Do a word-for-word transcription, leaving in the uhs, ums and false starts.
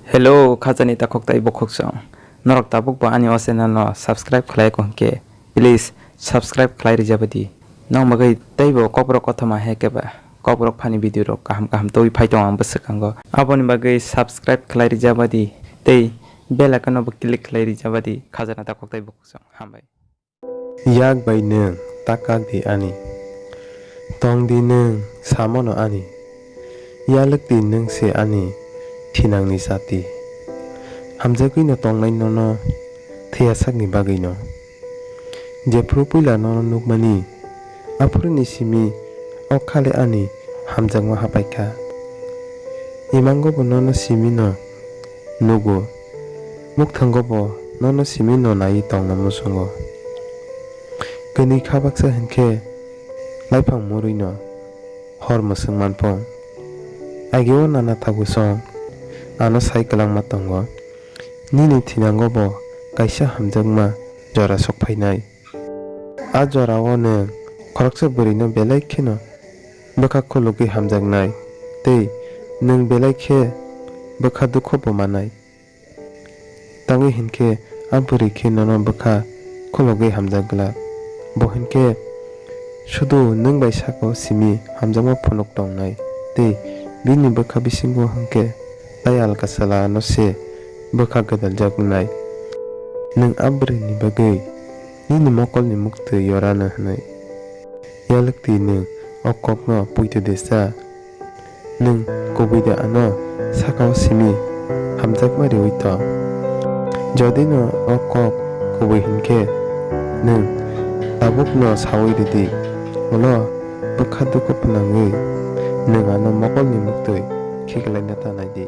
Hello, khajani takhuk tei bukhuk song. Norok tabuk bo ani o channel no subscribe khlai ko hwnkhe, please subscribe khlai rijabadi. Nong bagwi teibo kokborok kothoma hai khe ba kokborok phani video rok kaham kaham twi phai tongo ang bwswkango. Aboni bagwi subscribe khlai rijabadi tei bell icon no bo click khlai rijabadi khajana takhuk tei bukhuk song. Hambai. Yak bai nwng ta kak di ani. Tong di nwng samono ani. Yalwk di nwng se ani thinangni jati. Hamjagwino tongnai nono thwiya sakni bagwino. Jephru puila nono nukmani, aphuruni simi o khale ani hamjakma hapaikha. Imango bo nono simino nugo. Mukthango bo nono simi no naiwi tongna muchungo. Kwnwi kha baksa hinkhe laiphang murwino hor mwswk manphung. Ageo nana thagu song ano sai kwlangma tongo. Nini thinango bo kaisa hamjakma jora sokphainai. A jorao nwng khoroksa bwrwino belai kheno bwkha khulugwi hamjaknai tei nwng belai khe bwkha dukhu bo mannai. Tangwi hinkhe a bwrwi khe nono bwkha khulugwi hamjak glak. Bo hinkhe sudu nwng bai sakao simi hamjakma phunuk tongnai tei bini bwkha bisingo hinkhe tai alka chwla no se bwkha gwdaljak wngnai. Nwng a bwrwini bagwi nini mokolni muktwi yorano hwnwi. Yalwk twi nwng o kokno puito de cha. Nwng kubui de ano sakao simi hamjakma riui tong. Jodi no o kok kubui hinkhe nwng tabukno saui ridi. Ulo bwkha dukhu phnangwi nwng ano mokolni muktwi khiklaina ta nai di.